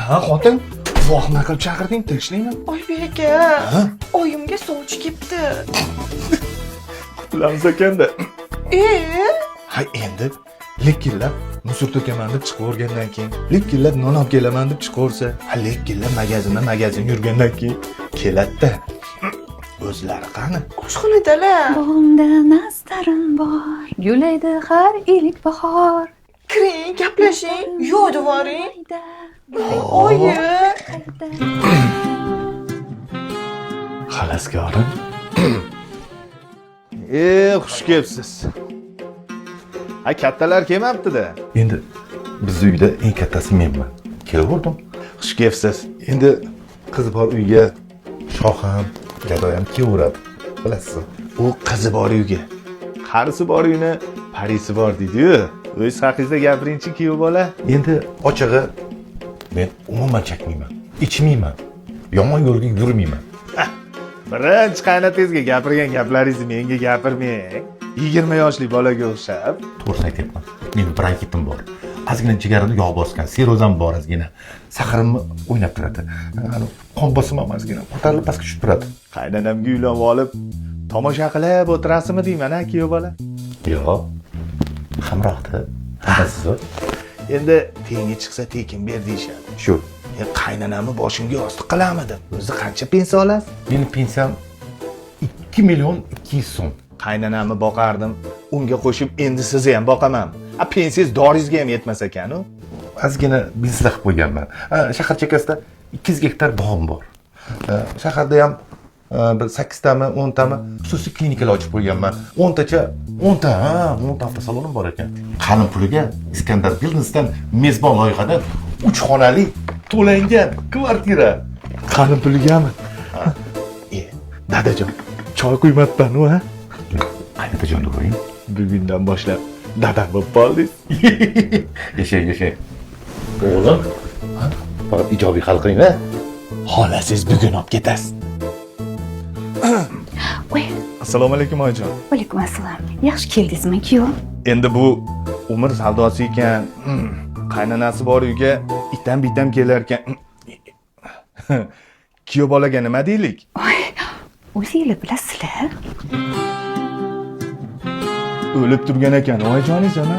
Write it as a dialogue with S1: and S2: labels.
S1: Ha, xotin, vohma qilib chaqirding, tinchlikmi?
S2: Oybek aka, oyimga sovchi kelibdi.
S1: Qutulamiz ekanda.
S2: E?
S1: Ha, endi likillab musor to'kaman deb chiqavergandan keyin, likillab non olib kelaman deb chiqaversa, ha, likillab magazinma magazin yurgandan keyin keladi-da. O'zlari qani?
S2: Oshxonadalar.
S3: Bog'imda nastarim bor, gulaydi har ilk bahor.
S2: Kiring, gaplashing, yo'divoring.
S3: Hayda,
S2: Oyi.
S3: hayda.
S1: Xalaskorim. Xush kelibsiz. Ha, kattalar kelmabdi-da.
S4: Endi bizni uyda eng kattasi menman. Kelaverdim.
S1: Xush kelibsiz.
S4: Endi qiz bor uyga shoh ham, gado ham kelaveradi. Bilasiz.
S1: U qizi bor uyga. Qarisi bor uyni parisi bor deydi-yu. O'z haqingizda gapiringchi, kuyov bola.
S4: Endi ochig'i men umuman chakmayman, ichmayman, yomon yo'lga yurmayman.
S1: Birinchi qaynotangizga gapirgan gaplaringizni menga gapirmang. 20 yoshli bolaga o'xshab.
S4: To'g'risini aytyapman. Meni bronxitim bor. Ozgina jigarimni yog' bosgan, sirrozam bor ozgina. Saxarimni o'ynab turadi. Qon bosimim ozgina ko'tarilib pastga tushib turadi.
S1: Qaynonamga uylanib olib, tomosha qilib o'tirasizmi deyman, a, kuyov bola.
S4: Yo'q. Hamrohda. Hammasi.
S1: Endi tengi chiqsa tekin ber deyishadi.
S4: Shu.
S1: Qaynonamni boshimga yostiq qilarmidim. O'zi qancha pensiya olasiz?
S4: Meni pensiyam 2 million 200 so'm.
S1: Qaynonamni boqardim. Unga qo'shib endi sizni ham boqaman. A, pensiyangiz doringizga ham yetmas ekan-u.
S4: Ozgina biznes qilib qo'yganman. Shahar chekkasida 200 gektar bog'im bor. Shaharda ham bir 8 tami, 10 tami xususiy klinikalar ochib qo'yganman. 10 tacha, 10 ta, ha, 10 ta avtosalonim bor ekan. Qalin puliga Iskandar Businessdan mezbon loyihadan 3 xonali to'langan kvartira.
S1: Qalin puligami? Dadajon, choy quymabman-u, ha?
S4: Qaynotajonni ko'ring.
S1: Bugundan boshlab dadam bo'lib qoldingiz.
S4: Yashang, yashang. O'g'lim, faqat ijobiy hal qiling, ha?
S1: Xolasiz bugun olib ketasiz.
S3: Voy,
S1: Assalomu alaykum, oyijon.
S3: Alaykum assalom. Yaxshi keldingizmi, kuyov?
S1: Endi bu umr savdosi ekan. Qaynonasi bor uyga itam bitam kelar ekan. Kuyov bolaga nima deylik?
S3: Voy, o'zinglar bilasizlar.
S1: O'lib turgan ekan, oyijoningiz ana.